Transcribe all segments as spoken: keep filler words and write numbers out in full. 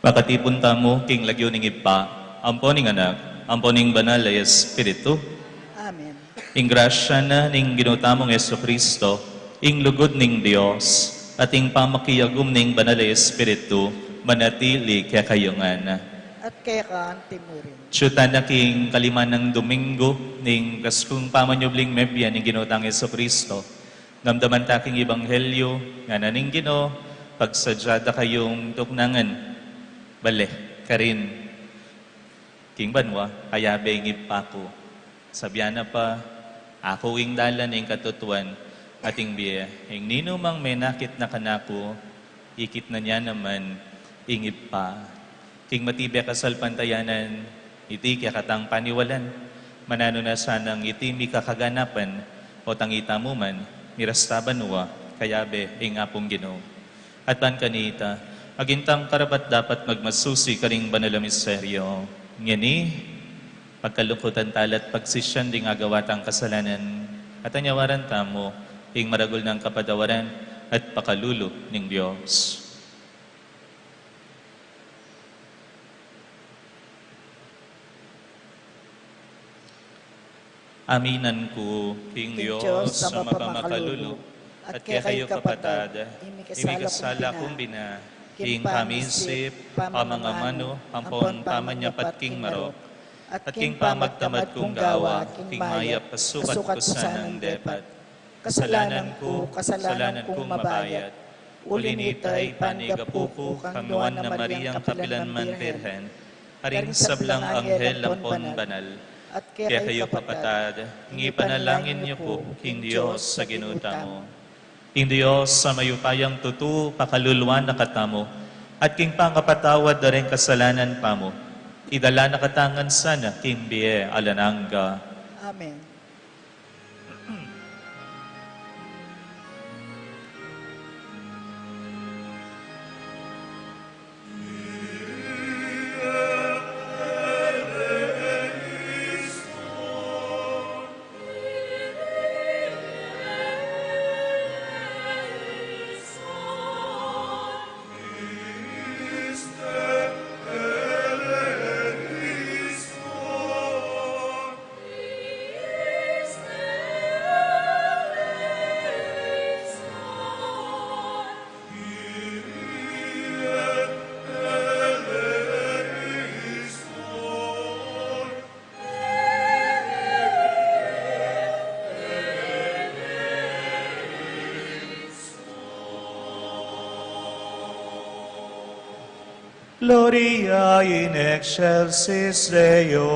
Pakatipun tamu king lagyu ning Ibpa, ampo ning Anak, ampo ning Banal a Espiritu. Amen. Ing grasya na ning Ginu tamung Jesucristo, ing lugud ning Dios, at ing pamakiagum ning Banal a Espiritu, manatili kekayu ngan. At keka antimurin. Atyu tana king kalimanang Domingo ning Paskung pamanyubling mebie ning Ginu tang Jesucristo. Damdaman ta king Ebanghelyo, ngana ning Ginu, pagsadya da kayung tuknangan. Bale, karin king banua, kayabe ing Ibpa ku. Sabian na pa, aku ing dalan, ing katutuan, at ing bie. Ing ninumang menakit na kanaku, ikit na nia naman ing Ibpa. King matibe kasalpantayanan, iti kekatang paniwalan, mananu na sanang iti mikakaganapan, o tangitamu man, miras ta banua, kayabe ing Apung Ginu. At ban kanita, maging tang karapat-dapat magmasusi karing banal a misteryo. Ngeni, pagkalungkutan tala at pagsisian ding agawa tang kasalanan, at anyawaran tamu ing maragul nang kapatawaran at pakalulu ning Dios. Aminan ku king Dios a mapamakalulu, at kekayu kapatad, ing mikasala kung bina, king pamisip, pamangamanu, ampon pamanyapat king marok, at king pamagtamad kung gawa, king mayap a sukat ku sanang depat. Kasalanan ku, kasalanan kung mabayat. Uli nita, ipanyawad ku kang Nuan a Mariang kapilan man Birhen, karing sablang anghel ampon banal, at kekayu kapatad, ing ipanalangin yu pu king Dios a Ginu tamu. Ing Dios a mayupayang tutu pakaluluan na katamu, at king pangapatawad da ring kasalanan tamu, idala na katamu ngan sana king bie alang angga. Amen. Gloria in excelsis Deo.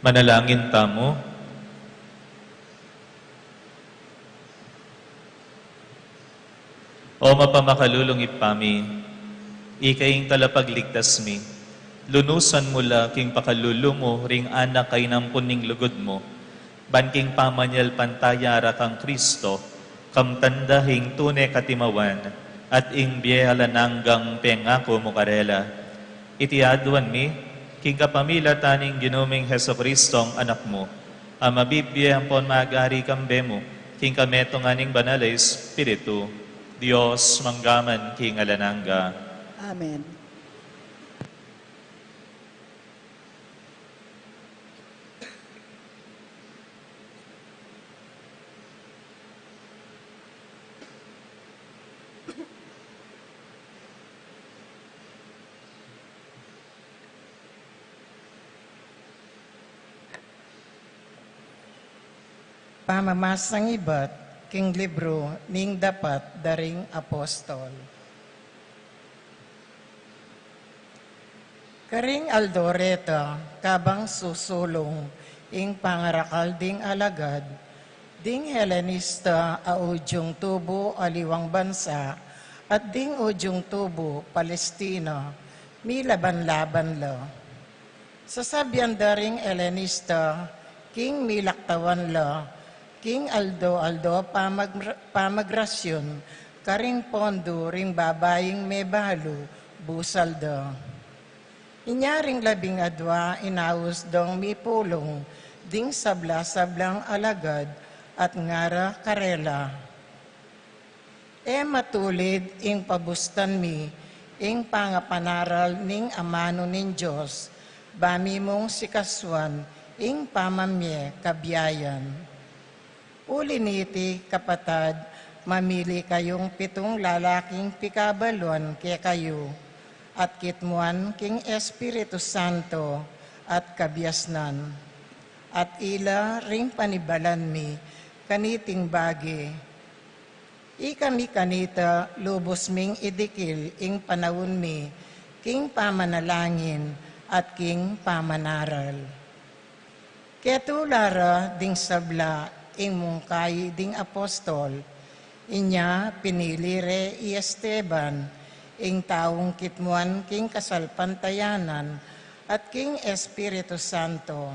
Manalangin tamu. O mapamakalulung Ibpa mi, ika ing talapagligtas mi, lunusan mu la king pakalulu mu ring anak a inampun ning lugud mu, ban king pamanyalpantaya ra kang Kristo, kamtan da ing tune katimawan, at ing bie alang anggang pengaku mu karela. Iti aduan mi, king kapamilatan ning Ginu ming Jesucristo a Anak mu, a mabibie ampon magari kambe mu, king kametungan ning Banal a Espiritu, Dios, mangga man king alang angga. Amen. Pamamasang ibat king libru ning Dapat da ring Apostol. Karing aldo reta, kabang susulung ing pangarakal ding alagad, ding Helenista a udyung tubu aliwang bansa, at ding udyung tubu Palestina, milaban-laban la. Sasabian da ring Helenista, king milaktawan la, king aldo-aldo pamag-, pamagrasyun, karing pondu ring babaing mebalu, busal da. Inya ring labing adua inaus dang mipulung ding sabla-sablang alagad at ngara karela, "E matulid ing pabustan mi ing pangapanaral ning amanu ning Dios, ba mi mung sikasuan ing pamamie kabiayan. Uli niti, kapatad, mamili kayung pitung lalaking pikabaluan kekayu, at kitmuan king Espiritu Santo at kabiasnan, at ila ring panibalan mi kaniting bage. Ikami kanita lubus ming idikil ing panaun mi king pamanalangin at king pamanaral." Ketula ra ding sabla ing mungkayi ding apostol, inya pinili re i Esteban, ing taung kitmuan king kasalpantayanan at king Espiritu Santo.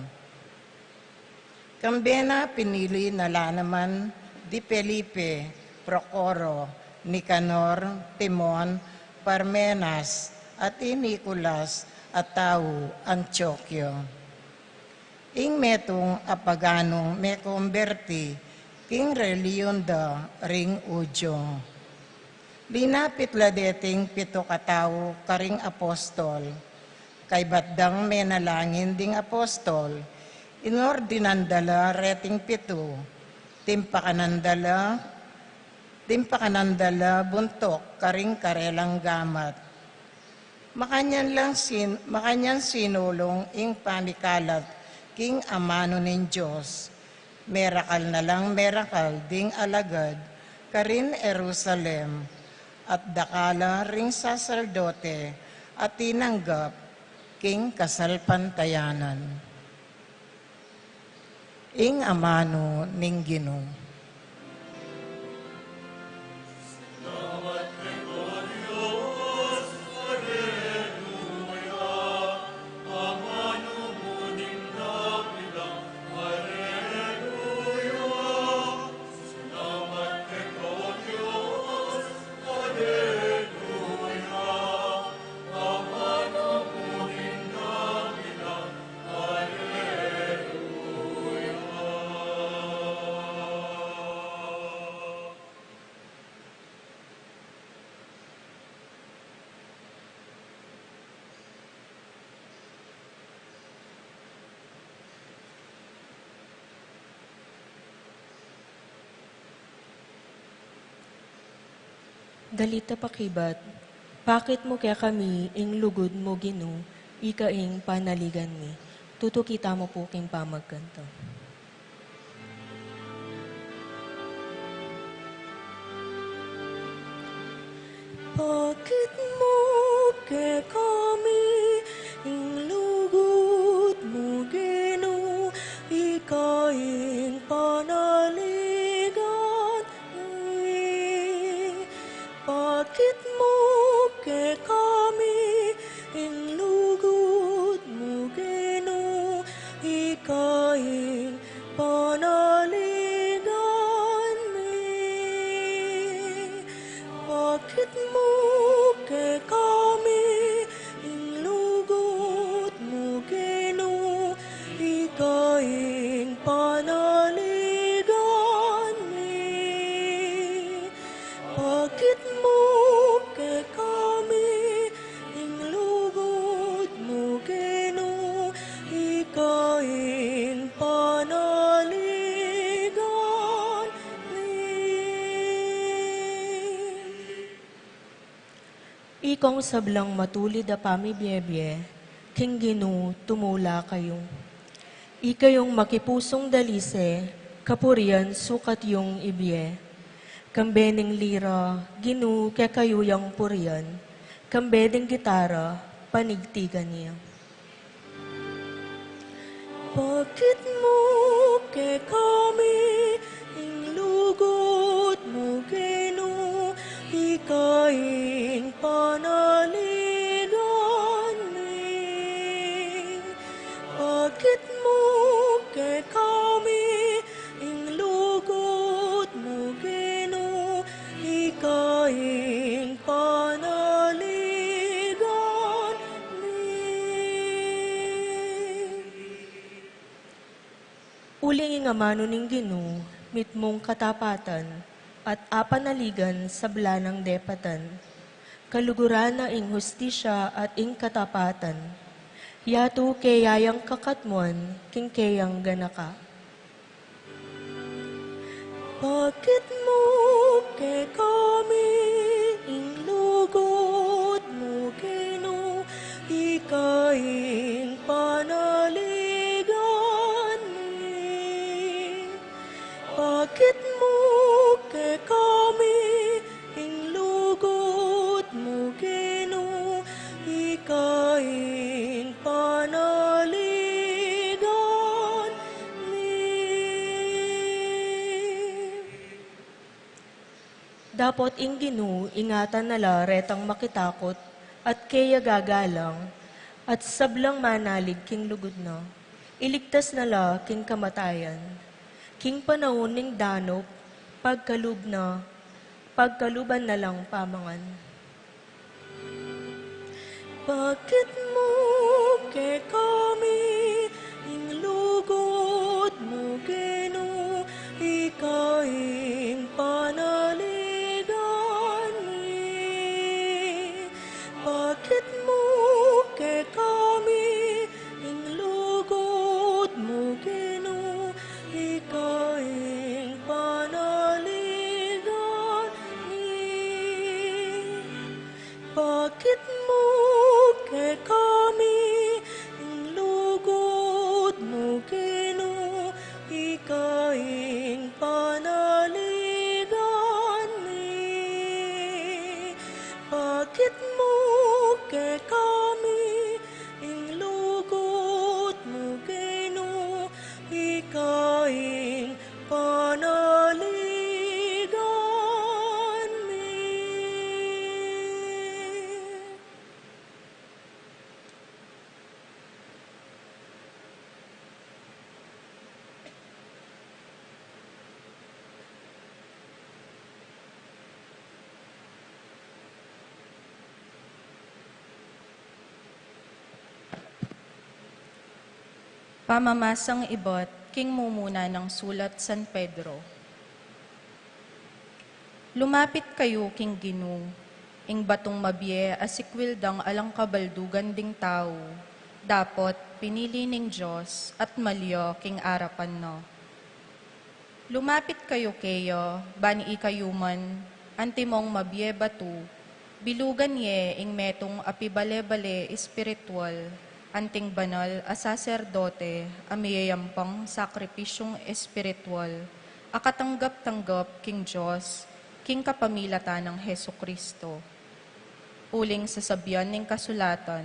Kambe na pinili na la naman di Felipe, Procoro, Nicanor, Timon, Parmenas, at i Nicolas a tau Antioquia. Ing metung a paganung mekomberti king relihion da ring Judio. Linapit la deting pitu katau karing apostol. Kaybat dang menalangin ding apostol, inordinan da la reting pitu, timpakanan da la, timpakanan da la buntuk karing karelang gamat. Makanyan lang sin-, makanyan sinulung ing pamikalat king amanu ning Dios. Merakal na lang merakal ding alagad karin Jerusalem, at dakal la ring saserdote a tinanggap king kasalpantayanan. Ing amanu ning Ginu. Dalit a pakibat, pakit mu kekami ing lugud mu, Ginu, ika ing panaligan mi. Tutuki tamu pu king pamagkanta. Pakit mu kekami ing lugud mu, Ginu, ing panaligan mi. Pakit mu kekami ing lugud mu, Ginu, ika ing panaligan mi. Pakit mu kekami ing lugud mu, Ginu, ika ing panaligan mi. Pakit mu kekami ing lugud mu, Ginu, ika ing panaligan mi. Ikong sablang matulid a pamibiebie, king Ginu tumula kayu. Ikayung makipusung dalise, kapurian sukat yung ibie. Kambe ning lira, Ginu, kekayu yang purian. Kambe ning gitara, panigtigan ya. Pakit mu kekami ing lugud mu, Ginu, ika ing panaligan mi. Pakit mu kekami ing lugud mu, Ginu, ika ing panaligan mi. Uling ing amanu ning Ginu mitmung katapatan at apanaligan sabla nang depatan. Kaluguran na ing hustisya at ing katapatan. Yatu keya yang kakatmuan king keyang ganaka. Pakit mu kekami ing lugud mu, Ginu, ika ing panaligan mi. Pakit mu kekami ing lugud mu, Ginu, ika ing panaligan mi. Dapot ing Ginu ingatan na la retang makitakut at keya gagalang, at sablang manalig king lugud na, iligtas na la king kamatayan. King panaun ning danup, pagkalub na, pagkaluban na lang pamangan. Pakit mu kekami ing lugud mu, Ginu, ika ing panaligan mi. Pakit mu kekami ing lugud mu, Ginu, ika ing panaligan mi. Pakit mu kekami ing lugud mu, Ginu, ika ing panaligan mi. Pakit mu kekami ing lugud mu, Ginu, ika ing panaligan mi. Pamamasang ibat king mumuna nang sulat San Pedro. Lumapit kayu king Ginu, ing batung mabie a sikwil dang alang kabaldugan ding tau, dapot pinili ning Dios at malya king arapan na. Lumapit kayu keya, ban ikayu man, antimong mabie batu, bilugan ye ing metung a pibale-bale espiritual, anting banal a saserdote a miyayampang sakripisyung espiritual a katanggap-tanggap king Dios, king kapamilatan nang Jesucristo. Uling sasabian ning kasulatan,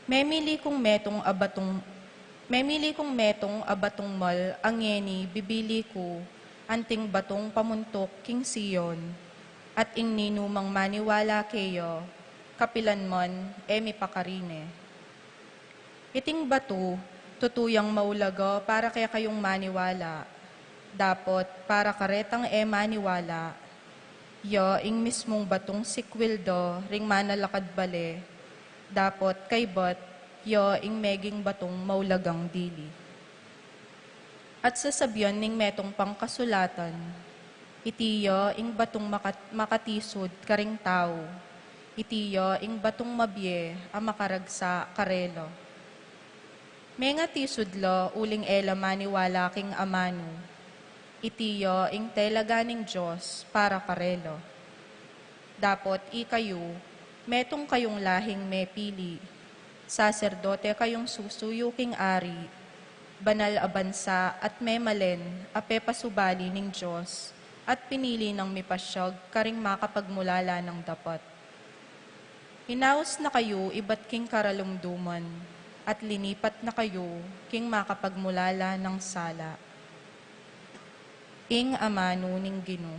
"Memili kung metung a batung Memili kung metung a batung mal a ngeni bibili ku anting batung pamuntuk king Sion, at ing ninumang maniwala keya, kapilan man e mipakarine. Iting batu, tutu yang maulaga para kekayung maniwala, dapot para karetang e maniwala, ya ing mismung batung sikwil da ring manalakad bale, dapot kaybat ya ing meging batung maulagang dili. At sasabian ning metung pang kasulatan, iti ya ing batung makat-, makatisud karing tau, iti ya ing batung mabie a makaragsa karela. Mengatisud la uling e la maniwala king amanu, iti ya ing telaga ning Dios para karela. Dapot ikayu, metung kayung lahing mepili, saserdote kayung susuyu king ari, banal a bansa at memalen a pepasubali ning Dios, at pinili nang mipasyag karing makapagmulala nang dapat. Inaus na kayu ibat king karalumduman, at linipat na kayu king makapagmulala nang sala. Ing amanu ning Ginu.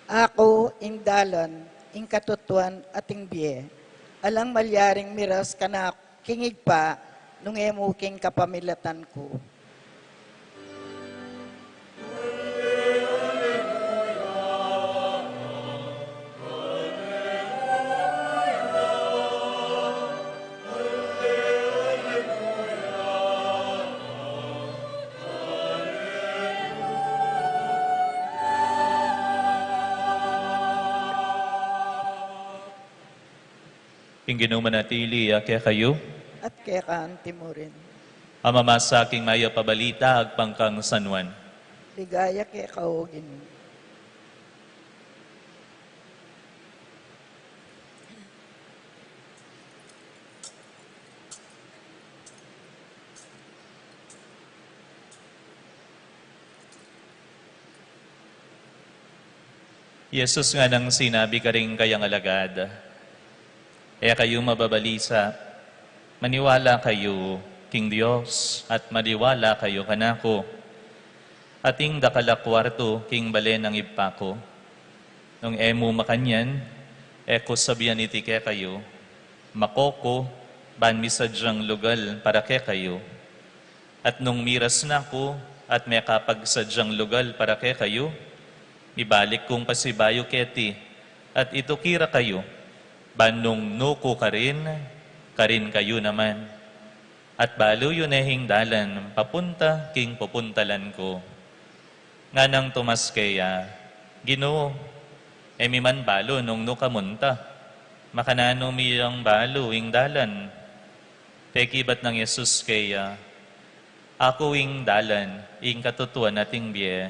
Aku ing dalan, ing katutuan, at ing bie. Alang malyaring miras kanaku king Ibpa, nung e mu king kapamilatan ku. Ing Ginu manatili ya kekayu. At keka anti mu rin. Pamamasa king Mayap a Balita agpang kang San Juan. Ligaya keka, O Ginu. Jesus nganang sinabi karing kayang alagad, "E kayu mababalisa, maniwala kayu king Dios at maniwala kayu kanaku. Ating dakal a kuartu king bale nang Ibpa ku. Nung e mu makanyan, e ku sabian iti kekayu, mako ku, ban misadyang lugal para kekayu. At nung miras na ku, at mekapagsadyang lugal para kekayu, mibalik kung pasibayu keti, at ituki ra kayu, ban nung nu ku karin, karin kayu naman. At balu yu ne ing dalan papunta king pupuntalan ku." Nganang Tomas keya, "Ginu, e mi man balu nung nu ka munta. Makananu mi yang balu ing dalan?" Pekibat nang Jesus keya, "Aku ing dalan, ing katutuan at ing bie.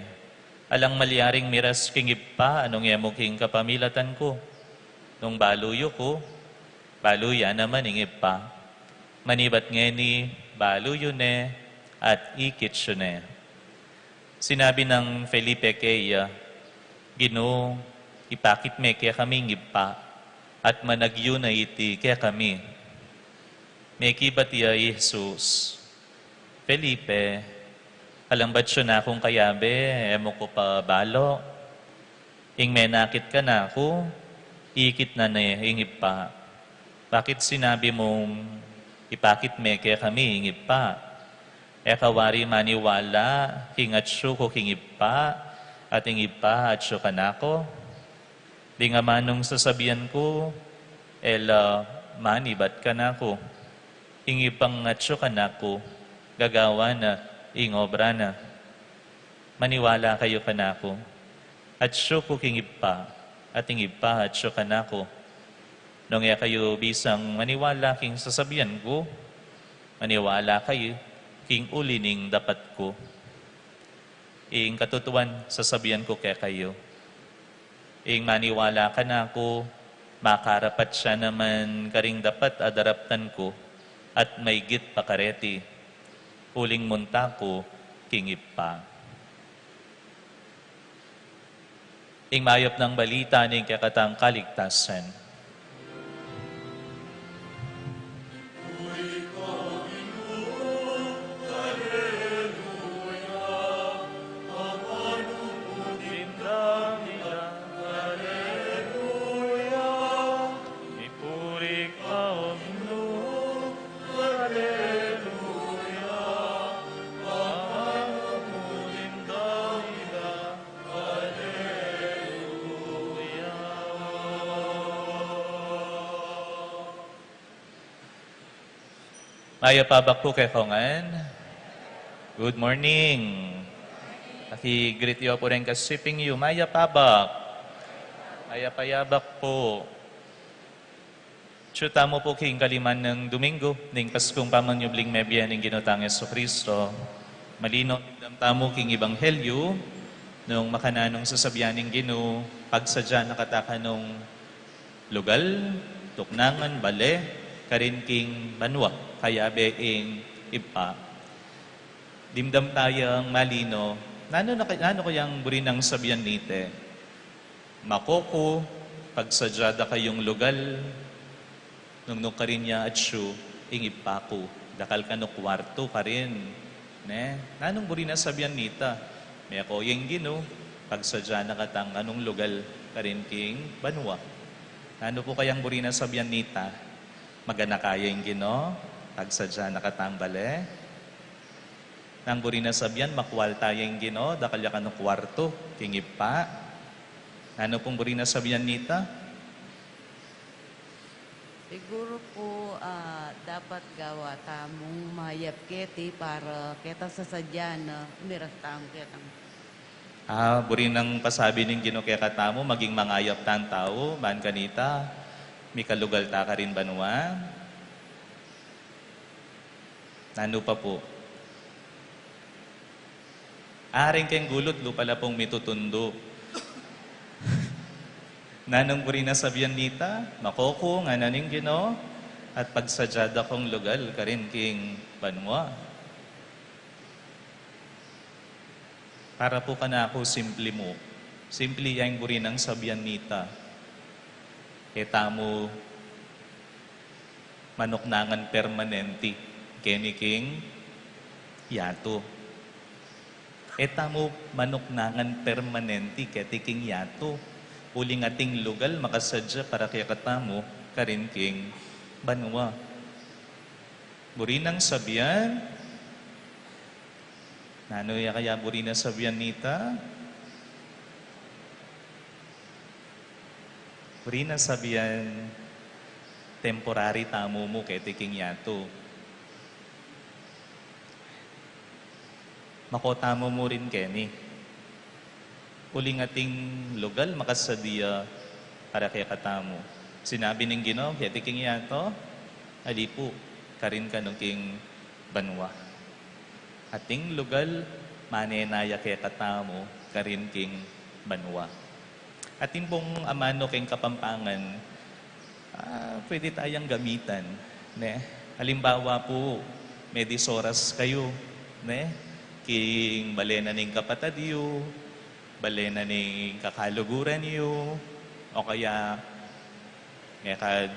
Alang malyaring miras king Ibpa nung e mu king kapamilatan ku. Nung balu yu ku, balu ya naman ing Ibpa. Manibat ngeni, balu yu ne, at ikit yu ne." Sinabi nang Felipe keya, "Ginu, ipakit me kekami ing Ibpa, at managyu na iti kekami." Mekibat ya i Jesus, "Felipe, alang batyu na kung kayabe, e mu ku pa balu? Ing menakit kanaku, ikit na ne ing Ibpa. Bakit sinabi mung, 'Ipakit me kekami ing Ibpa'? E ka wari maniwala king atsu ku king Ibpa, at ing Ibpa atsu kanaku? Ding amanung sasabian ku, e la manibat kanaku. Ing Ibpang atsu kanaku, gagawan na ing obra na. Maniwala kayu kanaku. Atsu ku king Ibpa, at ing Ibpa atsu kanaku. Nung e kayu bisang maniwala king sasabian ku, maniwala kayu king uli ning dapat ku. Ing katutuan sasabian ku kekayu, ing maniwala kanaku, makarapat ya naman karing dapat a daraptan ku, at maygit pa kareti, uling munta ku king Ibpa. Ing mayap nang balita ning kekatang kaligtasan. Mayap a abak pu kekayu ngan. Good morning. Paki-greet yu pu ring kasiping yu. Mayap a abak. Mayap a abak pu. Atsu tamu pu king kaliman nang Domingo ning Paskung pamanyubling mebie ning Ginu tang Jesucristo. Malino, dimdam tamu king Ebanghelyo nung makananung sasabian ning Ginu, pagsadya na kata kanung lugal, tuknangan, bale, karin king banua, kayabe ing Ibpa. Dimdam tayang malino, nanu na, nanu kayang buri nang sabian nita? Mako ku, pagsadya da kayung lugal, nung nukarin ya atsu ing Ibpa ku, dakal kanu kuartu karin, ne? Nanung buri nang sabian nita? Mako ya ing Ginu, pagsadya na katang kanung lugal karin king banua. Nanu pu kayang buri nang sabian nita? Maganaka ya ing Ginu, pagsadya na katang bale. Nanu ing buri nang sabian? Makualta ya ing Ginu, dakal ya kanu kuartu king Ibpa. Nanu pung buri nang sabian nita? Siguru pu, ah, dapat gawa tamung mayap keti para ketang sasadyan na umiras tamu ketang. Ah, buri nang pasabi ning Ginu kekatamu, maging mangayap tang tau, ban kanita, mikalugal ta karin banua. Nanu pa pu? Aring keng gulut lu pala pung mitutundu. Nanung buri nang sabian nita? Mako ku, ngana ning Ginu, at pagsadya da kung lugal karin king banua. Para pu kanaku, simpli mu. Simpli ya ing buri nang sabian nita. E tamu manuknangan permanenti keni king yatu. E tamu manuknangan permanenti keti king yatu. Uling ating lugal makasadya para kekatamu karin king banua. Buri nang sabian, nanu ya kaya buri nang sabian nita? Buri nang sabian, temporary tamu mu keti king yatu. Mako tamu mu rin keni. Uling ating lugal makasadya para kekatamu. Sinabi ning Ginu keti king yatu, ali pu, karin kanu king banua. Ating lugal manenaya kekatamu karin king banua. Atin pung amanu keng Kapampangan, ah, pwede tayang gamitan, ne? Halimbawa pu, medisoras kayu, ne? King bale na ning kapatad yu, bale na ning kakaluguran yu, o kaya mekad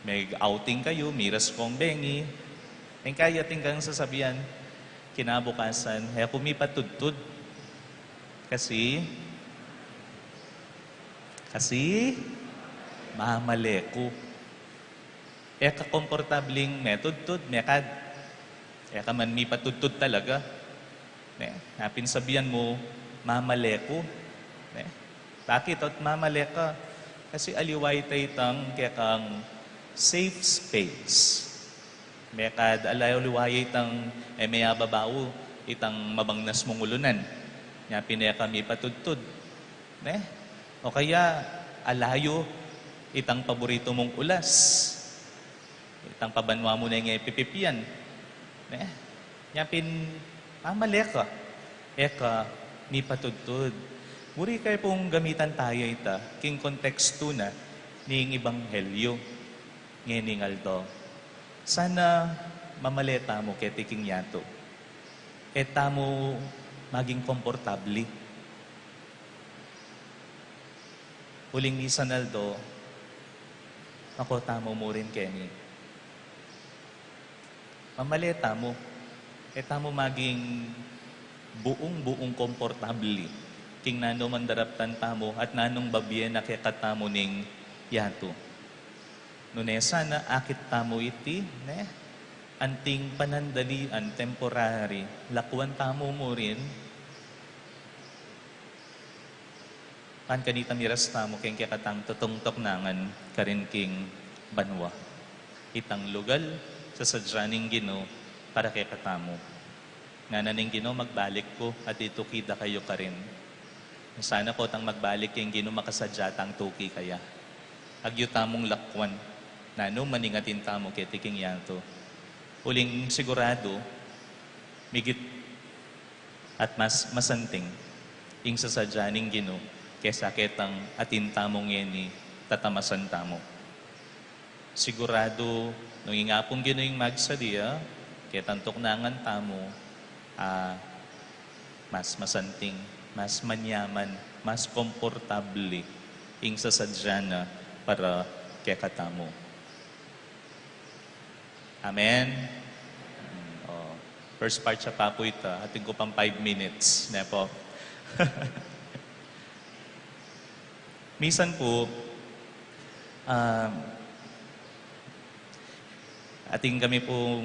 meg-outing kayu, miras kung bengi. Ing kaya atin kang sasabian, kinabukasan, e ku mipatudtud. Kasi, kasi, mamale ku. E ka komportabling metudtud, mekad. E ka man mipatudtud talaga. Ne? Napin sabian mu, mamale ku. Ne? Bakit ot mamale ka? Kasi aliwa ita itang kekang safe space. Mekad aliwa itang, e, meyababau itang mabangnas mung ulunan. Nya pin e ka mipatudtud. Ne? O kaya, alayu itang paboritu mung ulas. Itang pabanua mu neng e pipipian. Ne? Nya pin, mamale ka. E ka mipatudtud. Buri ke pung gamitan taya ita king kontekstu na ning ebanghelyu ngening aldo. Sana mamale tamu keti king yatu. E tamu maging komportabli. Uling misan aldo, mako tamu murin keni. Mamale tamu. E tamu maging buung-buung komportabli king nanu man daraptan tamu at nanung babie na kekatamu ning yatu. Nune sana akit tamu iti, ne? Anting panandalian, temporary, lakuan tamu murin. Ban kanita miras tamu keng kekatang tutungtuk nangan karin king banua. Itang lugal, sasadya ning Ginu para kekatamu. Ngana ning Ginu, magbalik ku at ituki da kayu karin. Sana potang magbalik king Ginu, makasadya tang tuki kaya. Agyu tamung lakuan, nanu man ing atin tamu keti king yatu. Uling siguradu, migit at mas masanting ing sasadya ning Ginu kesa ketang atin tamu ngeni tatamasan tamu. Siguradu, nung ing Apung Ginu ing magsadya, ketang tuknangan tamu, a, mas masanting, mas manyaman, mas komportabli ing sasadya na para kekatamu. Amen? Mm, o. First part ya pa pu ita. Atin ku pang five minutes, ne pu? Misan pu, um, atin kami pung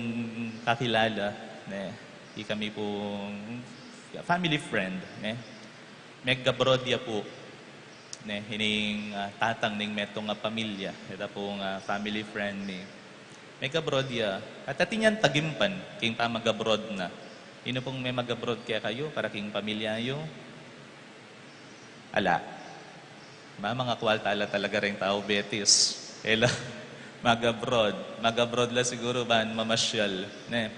kakilala, ne? Ikami pung family friend, ne? Meg-abroad ya pu, ne? Ining, ah, tatang ning metung a pamilya, ita pung, ah, family friend mi. Meg-abroad ya, at atin yang tagimpan king pamag-abroad na. Inu pung me mag-abroad kekayu para king pamilya yu? Ala. Mama, nga kwalta la talaga ring tau betis. E la mag-abroad. Mag-abroad la siguru ban mamasyal, ne?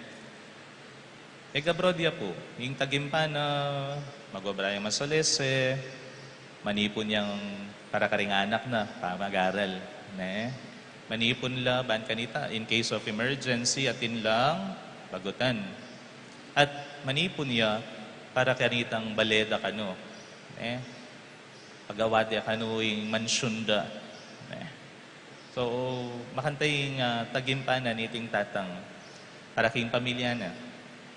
Meg-abroad ya pu. Ing tagimpan na, mag-obra yang masalese, manipun yang para karing anak na, pamag-aral, ne? Manipun la ban kanita, in case of emergency, atin lang bagutan. At manipun ya para kanitang bale da kanu, ne? Pagawa da kanu ing mansyun da, ne? So, makanta ing, ah, tagimpan na niting tatang para king pamilya na,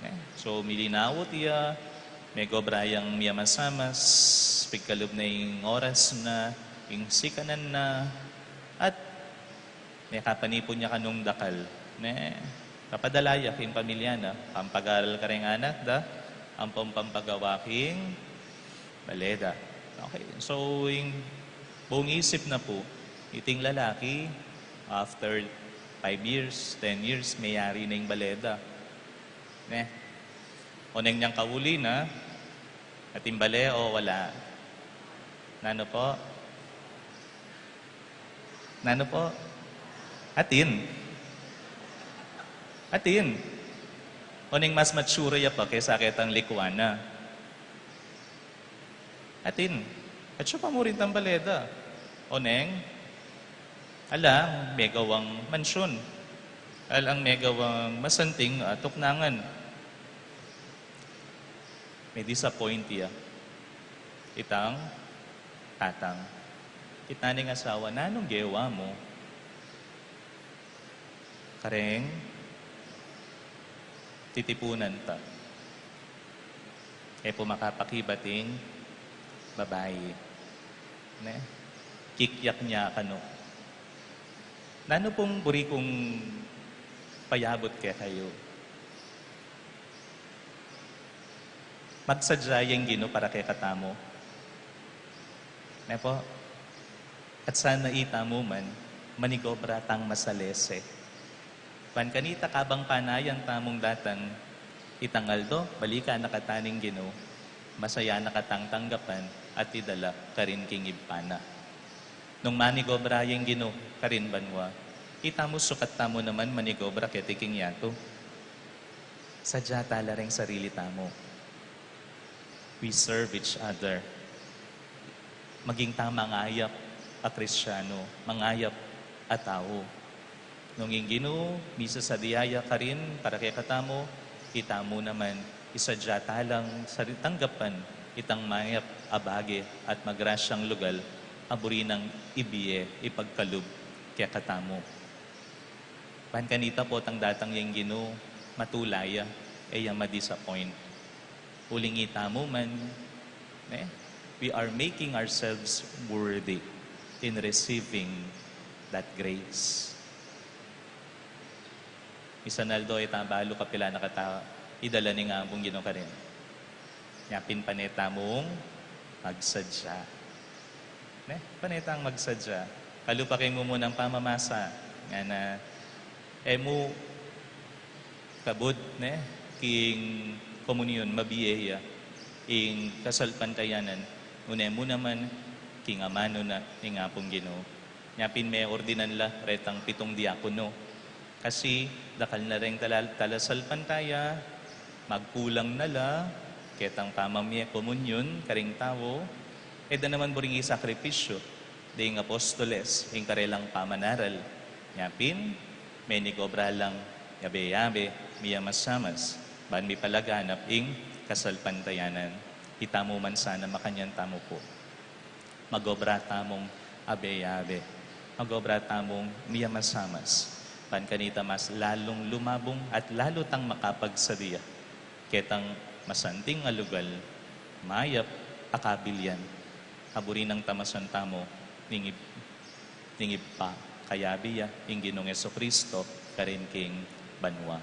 ne? So, milinawut ya, meg-obra yang miyamasamas, pigkalub na ing oras na, ing sikanan na, at mekapanipun ya kanung dakal, ne? Papadala ya king pamilya na, pampag-aral karing anak da, ampong pampagawa king bale da. Okay, so ing buung isip na pu, iting lalaki, after five years, ten years, meyari na ing bale da. Ne? Oneng niyang kauli na, atin bale o wala? Nanu pu? Nanu pu? Atin. Atin. Oneng mas mature ya pa kesa ketang likuan na. Atin. At siya pa mu rin tang bale da. Oneng, alang megawang mansyun. Alang megawang masanting, ah, tuknangan. Me-disappoint ya itang tatang. Kitnan ning asawa, nanung gewa mu kareng titipunan ta? E pu makapakibat ing babai, ne? Kikyak ne kanu. Nanu pung buri kung payabut kekayu? Magsadya yang Ginu para kekatamu. Ne po? At sana itamu man, manigobra tang masalese. Ban kanita kabang panayan tamung datang itang aldo, balikan na kata ning Ginu, masaya na katang tanggapan at idala karin king Ibpa na. Nung manigobra yang Ginu karin banua, itamu sukat tamu naman manigobra keti king yatu. Sadya tala reng sarili tamu. We serve each other. Maging ta mangayap a Kristiyanu, mangayap a tau. Nung ing Ginu misasadya ya karin para kekatamu, itamu naman, isadya talang sari-, tanggapan itang mayap a bage at magrasyang lugal a buri nang ibie, ipagkalub kekatamu. Ban kanita potang datang yang Ginu, matula ya, e ya ma-disappoint. Uling itamu man, ne? We are making ourselves worthy in receiving that grace. Misan aldo e ta balu kapilan a kata idala ning Ampong Ginu karin. Nya pin pane tamung magsadya. Ne? Pane tang magsadya. Kalupa keng mumunang pamamasa. Ngana, e mu kabud, ne? King komunyon, mabie ya ing kasalpantayanan. Nune mu naman king amanu na ning Ampong Ginu. Nya pin meordinan la retang pitung diakono. Kasi dakal na reng tala-, talasalpantaya, magkulang na la ketang pamamie komunyon karing tau, e da naman buring isakripisyu ding apostoles ing karelang pamanaral. Nya pin, menigobra lang yabe-yabe, miyamasamas, ban mipalaganap ing kasalpantayanan. Itamu man sana makanyan tamu pu. Magobra tamung abe-abe. Magobra tamung miyamasamas. Ban kanita mas lalung lumabung at lalu tang makapagsadya ketang masanting a lugal, mayap a kabilian, a buri nang tamasan tamu ning ib-, ning Ibpa, kayabe ya ing Ginung Jesucristo karin king banua.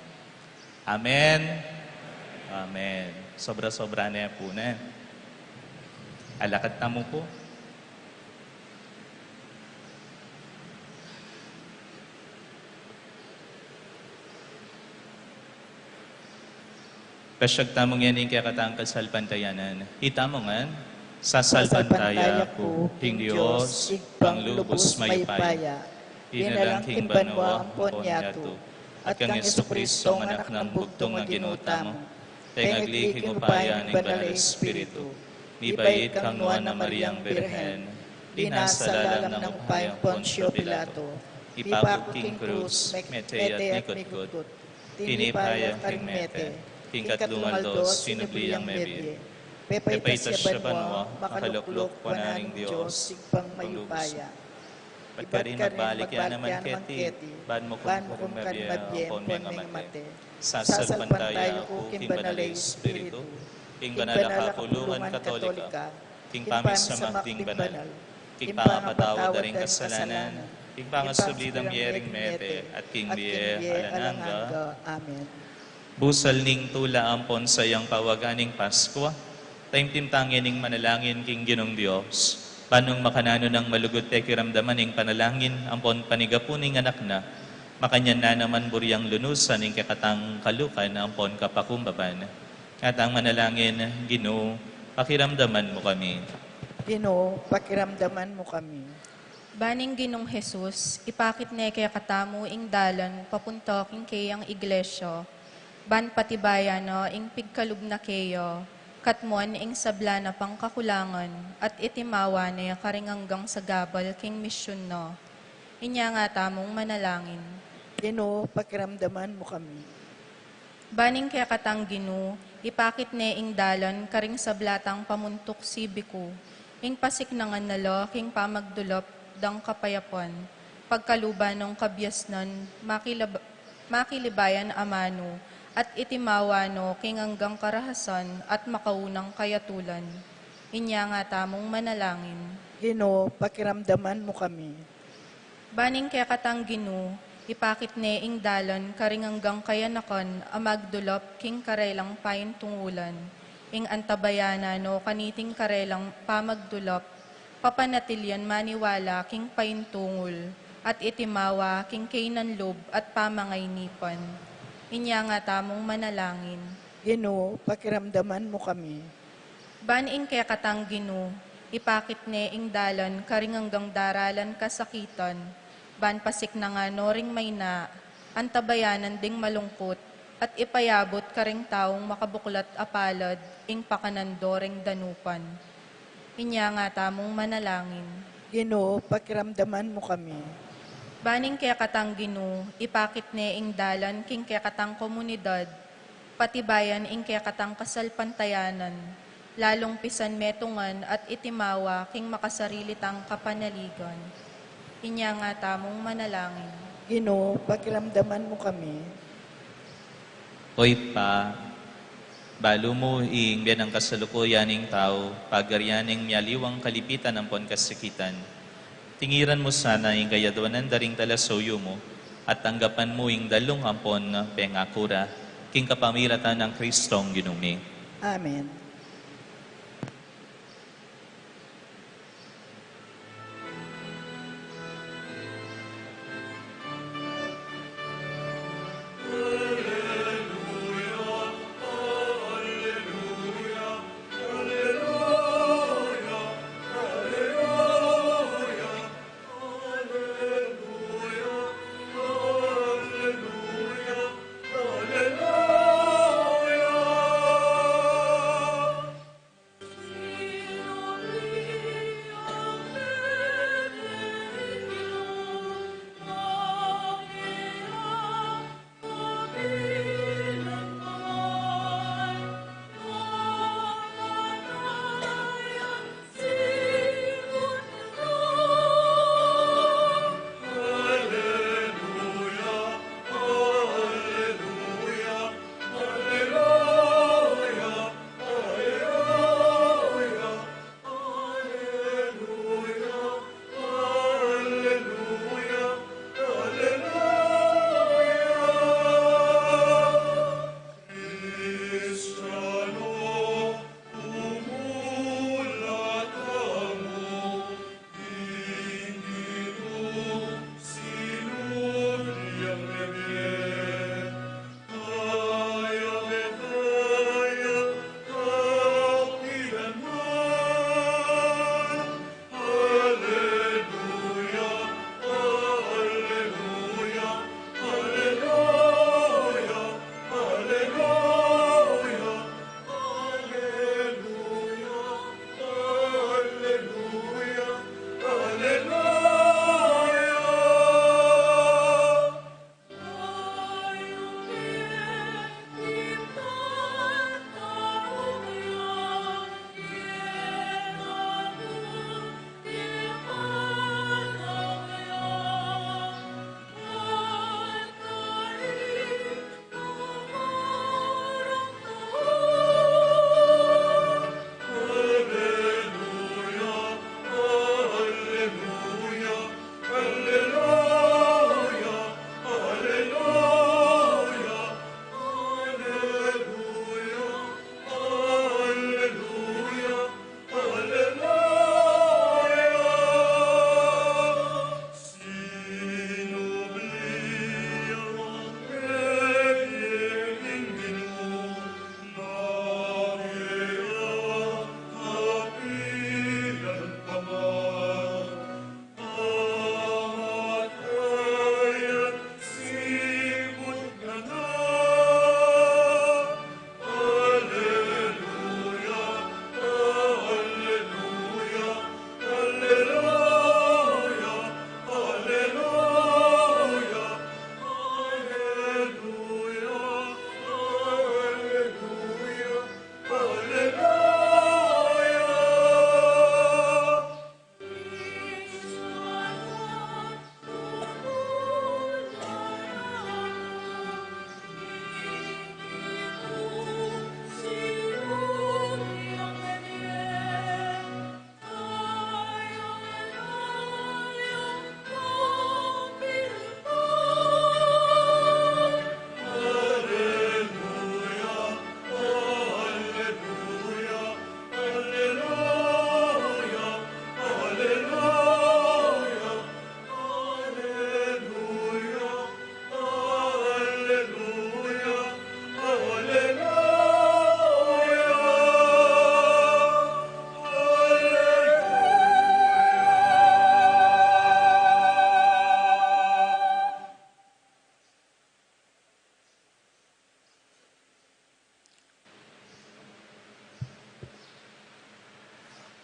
Amen. Amen. Sobra-sobra ne pu, ne? Alakad tamu pu. Pasyag tamu ngening kekatang kasalpantayanan. Itamu ngan, sasalpantaya ku king Dios, Ibpang lubus mayupaya, dinalang king banua ampon yatu, at kang Jesucristo, anak nang bugtung a Ginu tamu, pengagli king upaya ning Banal a Espiritu, mibait kang nuan a Mariang Birhen, dinasal alang nang upayang Poncio Pilato, ipaku king krus, mete at nikutkut, tinipa ya king mete, king katlung aldo sinubli yang mebie, pepaitas ya banua, makalukluk wanan ning Dios, Ibpang mayupaya. At karin magbalik ya naman keti, ban mukun karing mabie ampon mengamate. Sasalpantaya ku king Banal a Espiritu, king banal a kapulungan Katolika, king pamisamak ding banal, king pangapatawad da ring kasalanan, king pangasubli dang mie ring mete, at king bie alang angga. Amen. Busal ning tula ampon sayang pawagan ning Paskua, taimtim tang ngening manalangin king Ginung Dios. Ban nung makananu nang malugud pakiramdaman ing panalangin ampon panigapu ning Anak na, makanyan na naman buring lunusan ing kekatang kalukan ampon kapakumbaban. Ngatang manalangin, Ginu, pakiramdaman mu kami. Ginu, pakiramdaman mu kami. Ban ing Ginung Jesus, ipakit ne kekatamu ing dalan papunta king keyang iglesia, ban patibayan na ing pigkalub na keya, katmuan ing sabla na pang kakulangan, at itimawa ne karing anggang sagabal king misyun na. Inya nga tamung manalangin. Ginu, pakiramdaman mu kami. Ban ing kekatang Ginu, ipakit ne ing dalan karing sabla tang pamuntuk sibiku, ing pasiknangan na la king pamagdulap dang kapayapan, pagkaluban nang kabiasnan, makilab-, makilibayan a manu, at itimawa no king anggang karahasan at makaunang kayatulan. Inya nga tamung manalangin. Ginu, pakiramdaman mu kami. Ban ing kekatang Ginu, ipakit ne ing dalan karing anggang kayanakan a magdulap king karelang paintungulan, Ing antabayanan no kaniting karelang pamagdulap, papanatilian maniwala king paintungul, at itimawa king kainan lub at pamangaynipan. Inya nga tamung manalangin. Ginu, pakiramdaman mu kami. Ban ing kekatang Ginu, ipakit ne ing dalan karing anggang daralan kasakitan, ban pasiknangan no ring maina, antabayanan ding malungkut, at ipayabut karing taung makabuklat a palad ing pakanan do ring danupan. Inya nga tamung manalangin. Ginu, pakiramdaman mu kami. Ban ing kekatang Ginu, ipakit ne ing dalan king kekatang komunidad, patibayan ing kekatang kasalpantayanan, lalung pisan metungan at itimawa king makasarili tang kapanaligan. Inya nga tamung manalangin. Ginu, pakiramdaman mu kami. O Ibpa, balu mu ing biye nang kasalukuyan ning tau, pagarian ning mialiwang kalipitan ampon kasakitan. Tingiran mu sana ing kayadwanan da ring talasauyu mu, at tanggapan mu ing dalung ampon pengaku ra, king kapamilatan nang Kristong Ginu mi. Amen.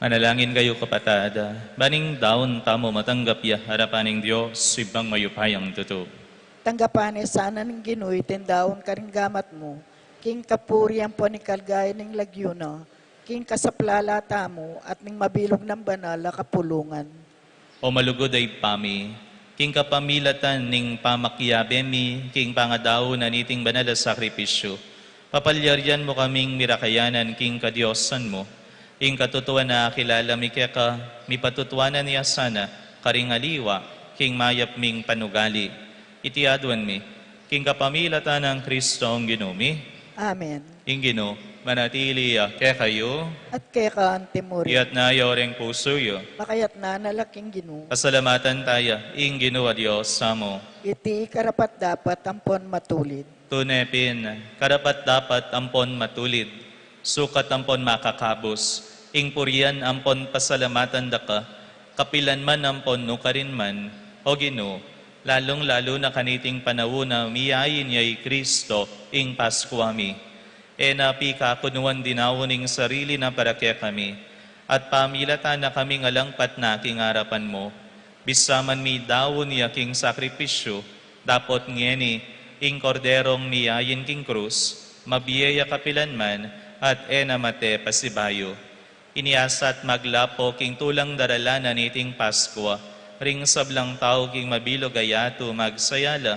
Manalangin kayu, kapatad, ban ing daun tamu matanggap ya arapan ning Dios, Ibpang mayupayang tutu. Tanggapan na sana ning Ginu iting daun karing gamat mu, king kapurian ampon ing kaligayan ning lagyu na, king kasaplalan tamu at ning mabilug nang banal a kapulungan. O malugud a Ibpa mi, king kapamilatan ning pamakiabe mi king pangadaun na niting banal a sakripisyu, papalyarian mu kaming mirakayanan king kadiosan mu. Ing katutuan a akilala mi keka, mipatutuanan ya sana karing aliwa king mayap ming panugali. Iti aduan mi king kapamilatan nang Kristong Ginu mi. Amen. Ing Ginu manatili ya kekayu. At keka antimurin. Iyatas yu reng pusu yu. Makayatas na la king Ginu. Pasalamatan taya ing Ginu a Dios tamu. Iti karapat-dapat ampon matulid. Tune pin, karapat-dapat ampon matulid, sukat ampon makakabus, ing purian ampon pasalamatan da ka, kapilan man ampon nukarin man, O Ginu, lalung-lalu na kaniting panaun a miyain ya i Kristo ing Paskua mi. E na pikakunuan dinaun ing sarili na para kekami, at pamilatan na kaming alang patna king arapan mu. Bisa man midaun ya king sakripisyu, dapot ngeni ing Korderong miyain king krus, mabie ya kapilan man, at e na mate pasibayu. Inyasat maglapo king tulang daralan na niting Paskua, ring sablang tau king mabilug a yatu magsaya la,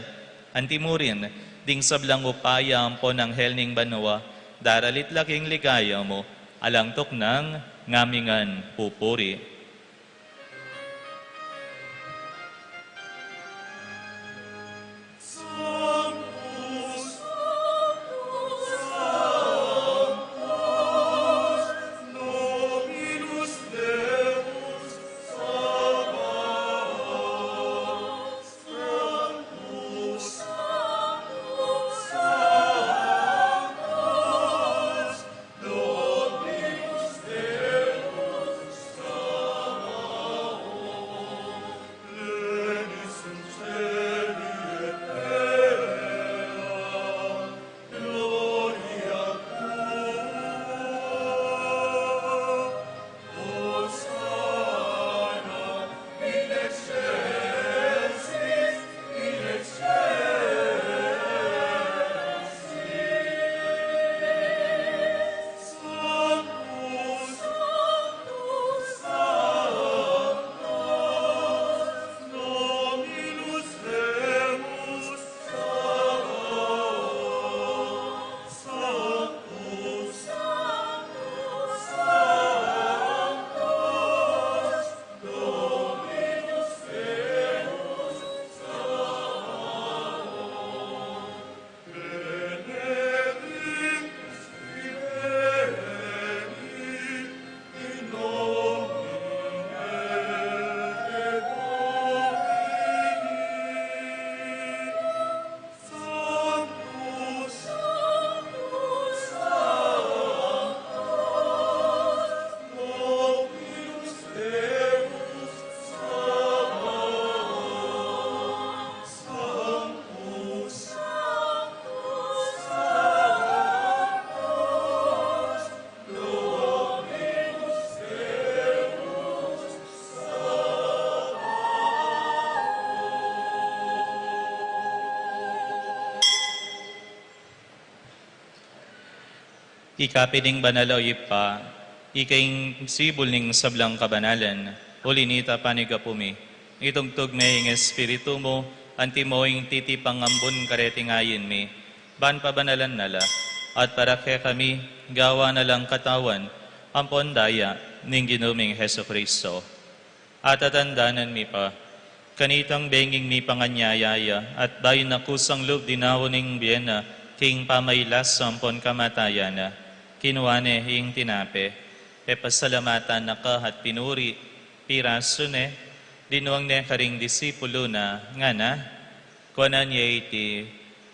antimurin, ding sablang upaya ampon anghel ning banua, daralit la king ligaya mu, alang tuknang ngamingan pupuri. Ika pin ing banal, o Ibpa, ika ing sibul ning sablang kabanalan, uli nita panigapu mi, itugtug me ing Espiritu mu, antimo ing titipang ambun kareting ain mi, ban pabanalan na la, at para kekami, gawan na lang katawan ampon daya ning Ginu ming Jesucristo. At tatandanan mi pa, kanitang benging mipanganyaya ya, at bayu na kusang lub dinaun ing bie na, king pamailasa ampon kamatayan na, kinua ne ing tinape, pepasalamatan na ka at pinuri, pirasu ne, dinuang ne karing disipulu na, ngana, kuanan ye iti,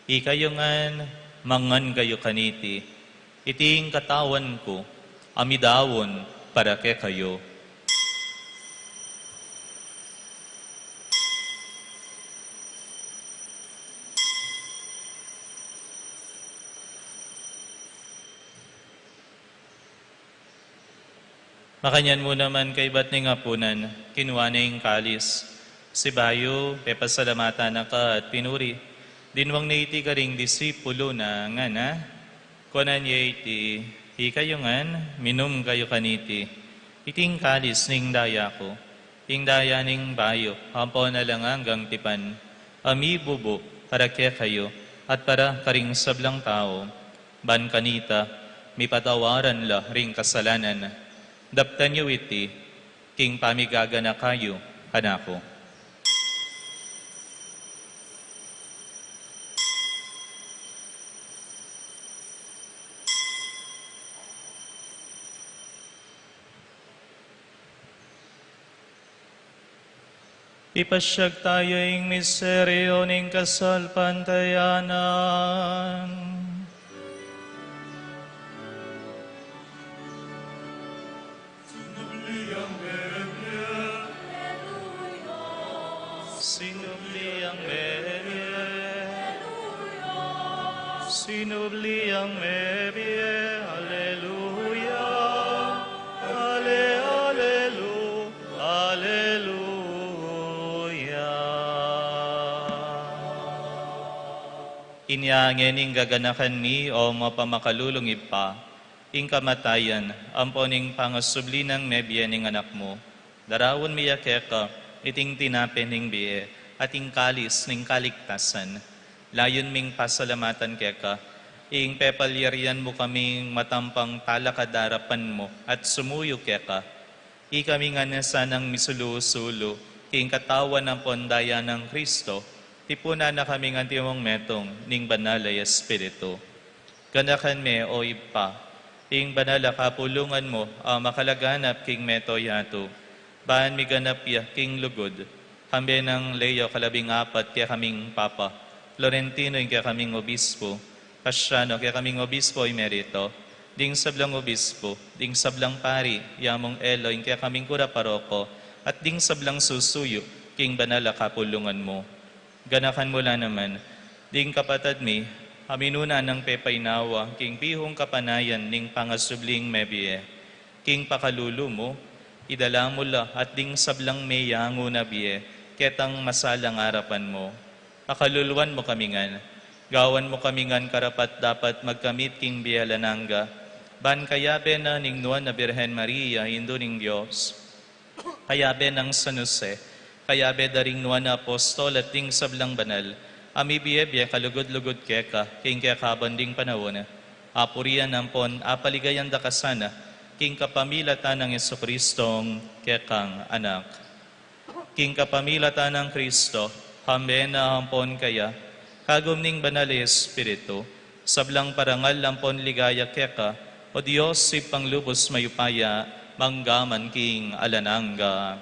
ikayu ngan, mangan kayu kaniti, iti ing katawan ku, a midaun para kekayu. Makanyan mu naman kaybat ning apunan, kinua ne ing kalis. Sibayu, pepasalamatan na ka at pinuri. Dinwang ne iti karing disipulu na, ngana, kuanan ye iti, ikayu ngan, minum kayu kaniti. Iti ing kalis ning daya ku. Ing daya ning bayu, ampon alang anggang tipan. A mibubu, para kekayu, at para karing sablang tau. Ban kanita, mipatawaran la ring kasalanan. Daptan yu iti, king pamigaganaka yu kanaku. Ipasyag tayu ing misteryu ning kasalpantayanan. Sinubli ang mebie. Sinubli ang mebie. Aleluya. Ale, alelu, aleluya. Inya ngening gaganakan mi, o mapamakalulung Ibpa, ing kamatayan ampon ing pangasubli nang mebie ning Anak mu. Daraun mi ya keka iting tinape ning bie at ing kalis ning kaligtasan. Layun ming pasalamatan keka ing pepalyarian mu kaming matampang talakad arapan mu at sumuyu keka. Ikami ngan sanang misulu-sulu king katawan ampon daya nang Kristo, tipunan na kaming antimong metung ning Banal a Espiritu. Ganakan me, o Ibpa, ing banal a kapulungan mu a makalaganap king mabilug a yatu, ban miganap ya king lugud, kambe nang Leo kalabing apat kekaming Papa, Florentino ing kekaming Obispo, Cassiano kekaming Obispo Emerito, ding sablang obispo, ding sablang pari, Yamung Elo ing kekaming kura paroko, at ding sablang susuyu king banal a kapulungan mu. Ganakan mu la naman ding kapatad mi a minuna nang pepainawa king bihung kapanayan ning pangasubling mebie. King pakalulu mu, idala mu la at ding sablang meyangu na bie ketang masalang arapan mu. Pakaluluan mu kami ngan, gawan mu kami ngan karapat-dapat magkamit king bie alang angga, ban kayabe na ning Nuan a Birhen Maria, Indu ning Dios, kayabe nang San Jose, kayabe da ring nuan a apostol at ding sablang banal a mibie-bie kalugud-lugud keka king kekaban ding panaun, apurian ampon apaligayan da ka sana king kapamilatan nang Jesucristong kekang Anak. King kapamilatan nang Kristo, kambe na ampon kaya, kagum ning Banal a Espiritu, sablang parangal ampon ligaya keka, O Dios, Ibpang lubus mayupaya, mangga man king alang angga.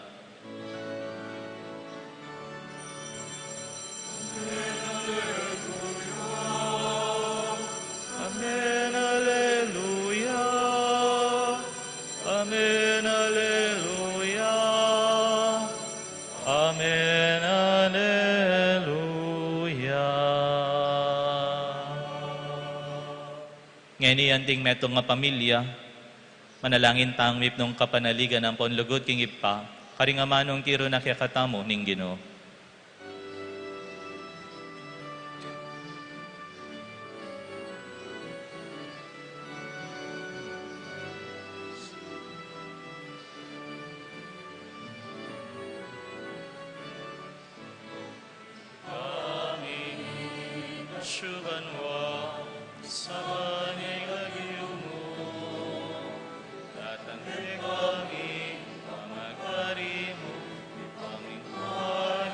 Amen, aleluya. Amen, aleluya. Amen, aleluya. Ngeni anting metung a pamilya, manalangin tang mipnung kapanaligan ampon lugud king Ibpa, karing amanung tiru na kekatamu ning Ginu. Kami, kasuban wa, saban ing lagyu mu, datang kekami, pamagari mu, ipamingkuan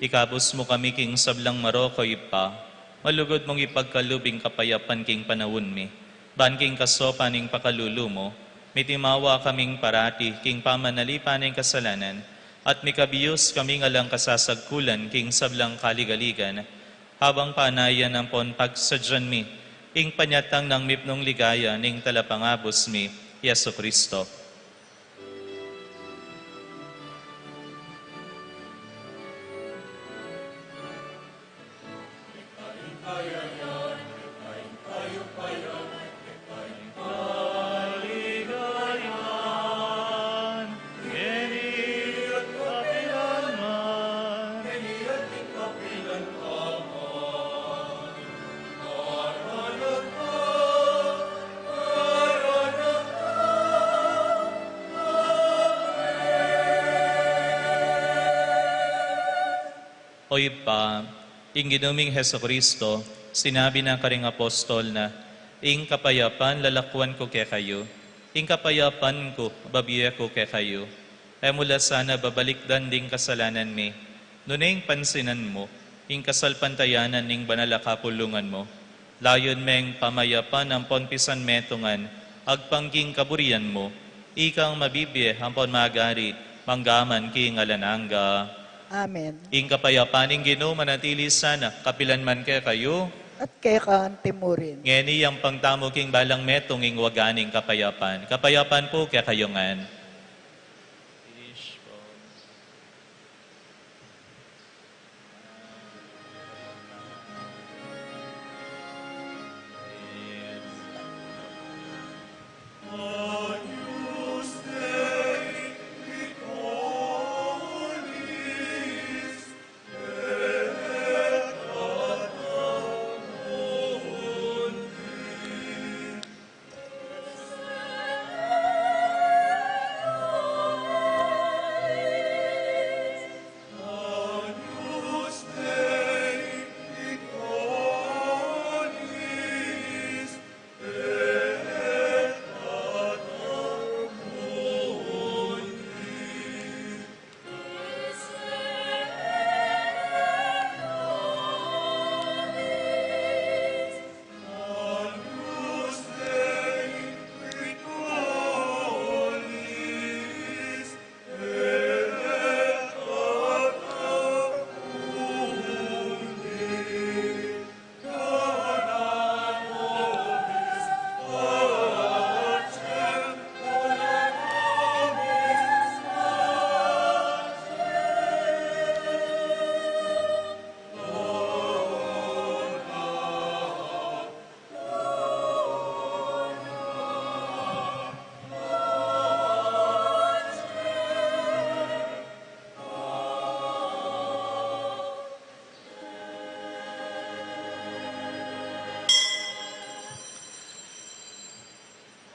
Ikabus mu kami king sablang marok, O Ibpa, malugud mung ipagkalub ing kapayapan king panaun mi. Ban king kasaupan ning pakalulu mu, mitimawa kaming parati king pamanalipan ning kasalanan, at mikabiyus kaming alang kasasagkulan king sablang kaligaligan, habang panayan ampon pagsadyan mi ing panyatang nang mipnung ligaya ning Talapangabus mi, Jesucristo. O Ibpa, ing Ginu ming Jesucristo, sinabi na karing apostol na, "Ing kapayapan lalakwan ku kekayu, ing kapayapan ku babie ku kekayu." E mu la sana babalikdan ding kasalanan mi, nune ing pansinan mu ing kasalpantayanan ning banal a kapulungan mu. Layun meng pamayapan ampon pisanmetungan agpang king kaburian mu, ikang mabibie ampon magari mangga man king alang angga. Amen. Ing kapayapan ning Ginu manatili sana kapilan man kekayu. At keka anti mu rin. Ngeni yampang tamu king balang metung ing waga ning kapayapan. Kapayapan pu kekayu ngan.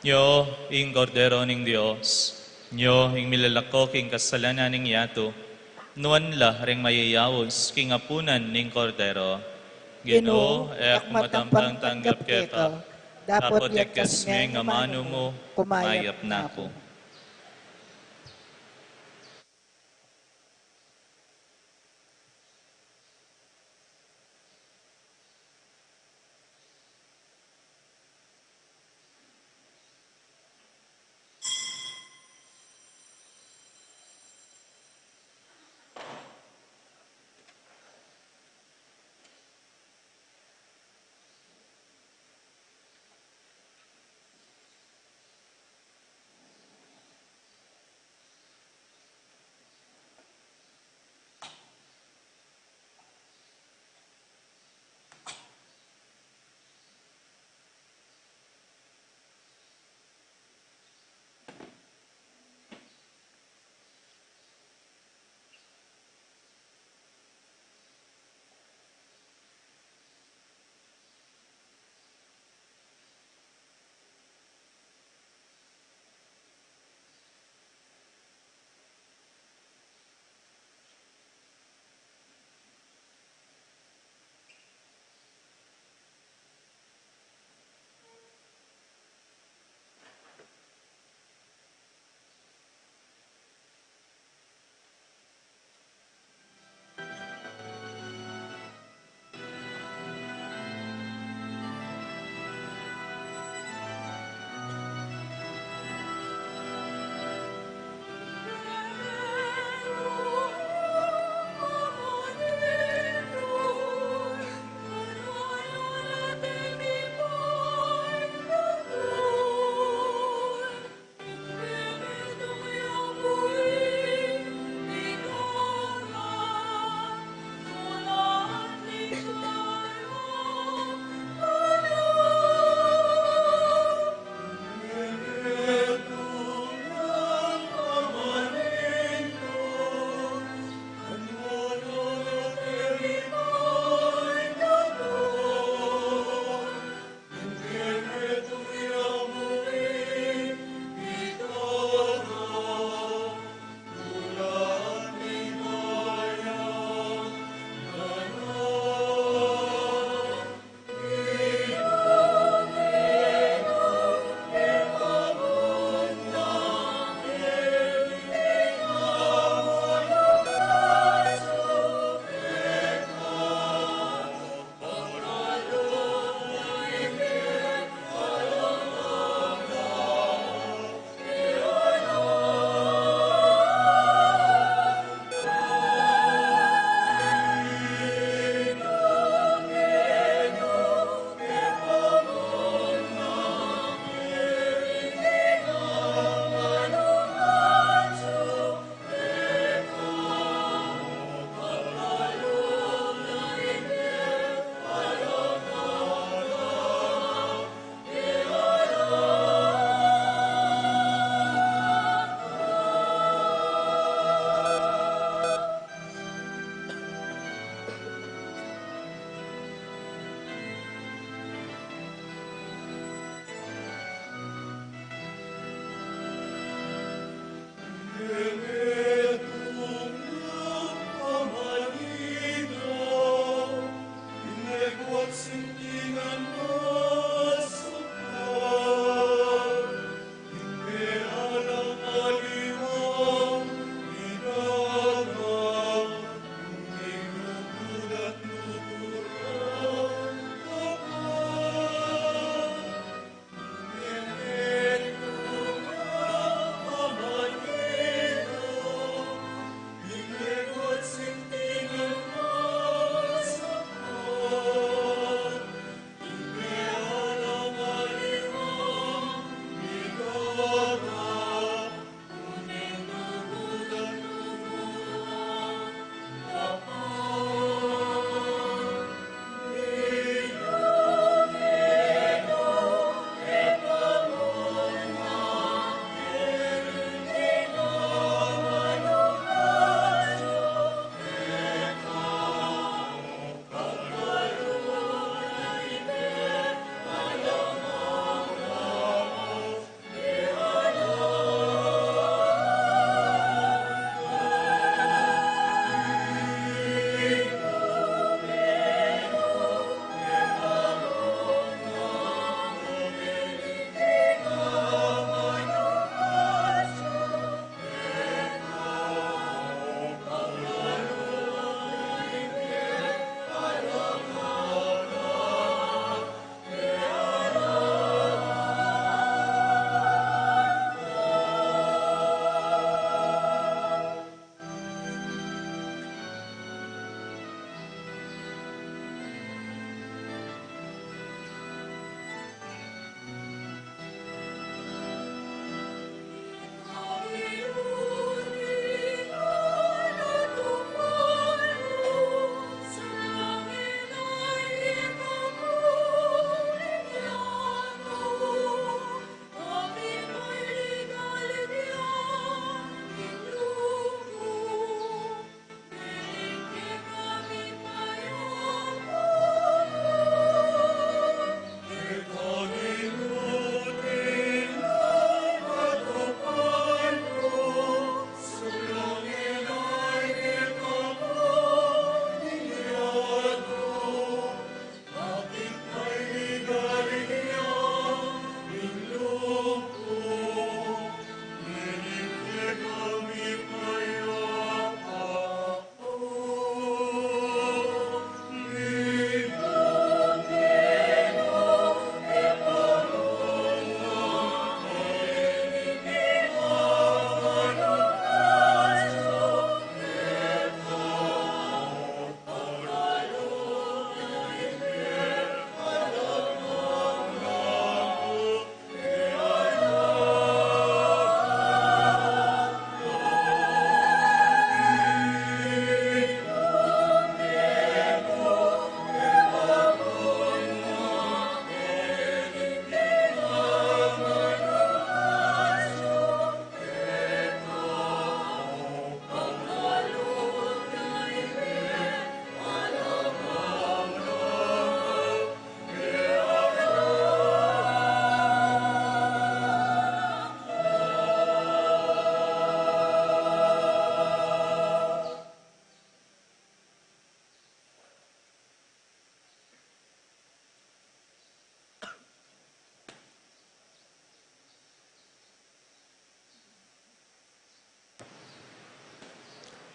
Nyo ing Kordero ning Dios, nyo ing milalako king kasalanan ning yatu, nuan la ring mayayaus king apunan ning Kordero. Ginu, e ku matampang tanggap keka, dapot yagkas me ing amanu mu, kumayap na ku.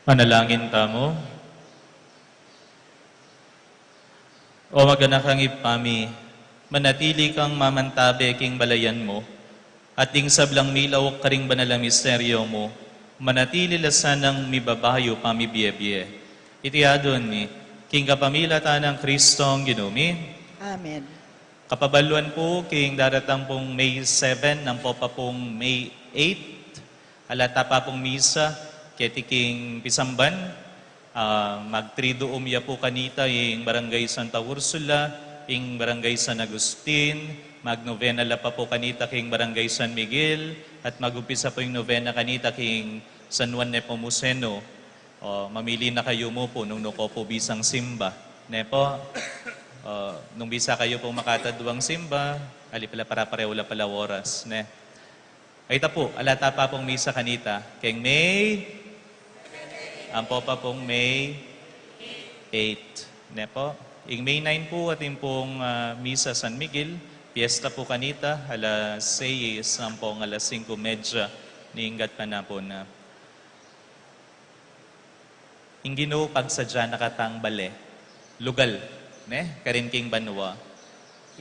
Manalangin tamu. O maganakang Ibpa mi, manatili kang mamantabe king balayan mu, at ding sablang milauk karing banal a misteryo mu, manatili la sanang mibabayu pamibiebie. Iti adwan mi, king kapamilatan nang Kristong Ginu mi. Amen. Kapabaluan pu king daratang pung May seven, ampo pa pung May eight, ala ta pa pung misa, keti king pisamban, ah, mag-triduum ya pu kanita ing Barangay Santa Ursula, ing Barangay San Agustin, magnovena la pa pu kanita king Barangay San Miguel, at mag-umpisa pu ing novena kanita king San Juan Nepomuceno. O, mamili na kayu mu pu nung nuko pu bisang simba. Ne pu? O, nung bisa kayu pung makataduang simba, ali pala para pareho la pala oras, ne? Ay, ita pu, ala ta pa pung misa kanita. Keng May, ampo pa pung May eight, ne pu? Ing May nine pu, atin pung, ah, misa San Miguel, fiesta pu kanita, alas seis, ampong alas singko medya, ning gatpanapun na. Ing Ginu pagsadya na katang bale, lugal, ne, karin king banua.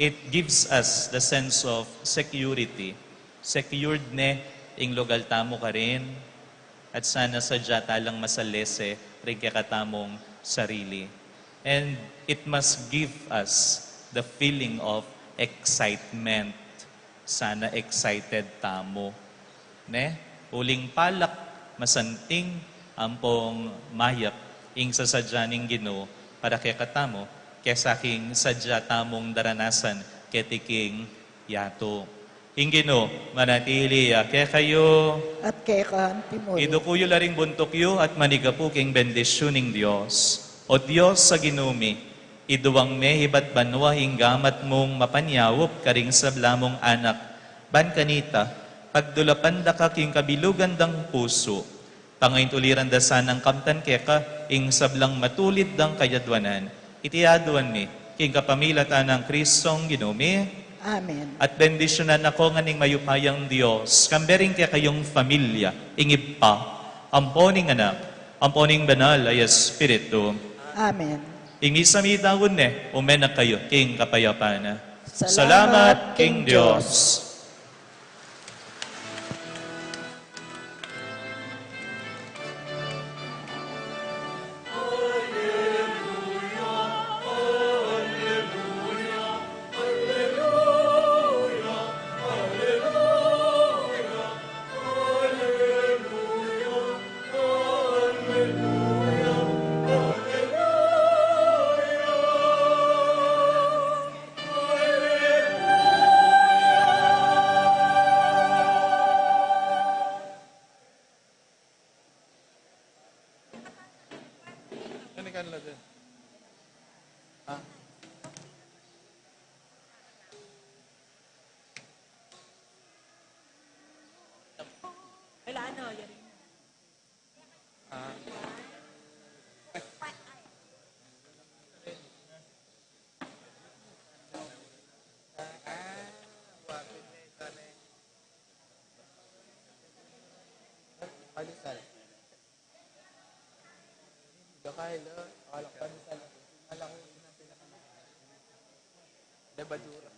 It gives us the sense of security. Secured ne ing lugal tamu karin, at sana sadya ta lang masalese ring kekatamung sarili. And it must give us the feeling of excitement. Sana excited tamu, ne? Uling palak, masanting, ampong mayap ing sasadya ning Ginu para kekatamu, kesa king sadya tamung daranasan keti king yatu. Ing Ginu manatili ya kekayu. At keka antimu rin. Iduku yu la ring buntuk yu at manigapu king bendisyun ning Dios. O Dios a Ginu mi, iduang me ibat banua ing gamat mung mapanyaup karing sabla mung anak, ban kanita, pagdulapan da ka king kabilugan dang pusu, pangaintuliran da sanang kamtan keka ing sablang matulid dang kayadwanan. Iti aduan mi king kapamilatan nang Kristong Ginu mi. Amen. At bendisyunan na ko ngan ning mayupayang Dios, kambe ring kekayung familia, ing Ibpa, ampo ning Anak, ampo ning Banal a Espiritu. Amen. Ing misa mi daun ne, ume na kayu king kapayapan. Salamat king Dios. Ano ka nila dyan? Ah. Wala, ano, yari na. Ah. Ah, ah, wapit na ito na eh. Pandesal. Hindi ka kaya, akala ko pandesal. Akala ko yun ang pinakamahal. Levadura.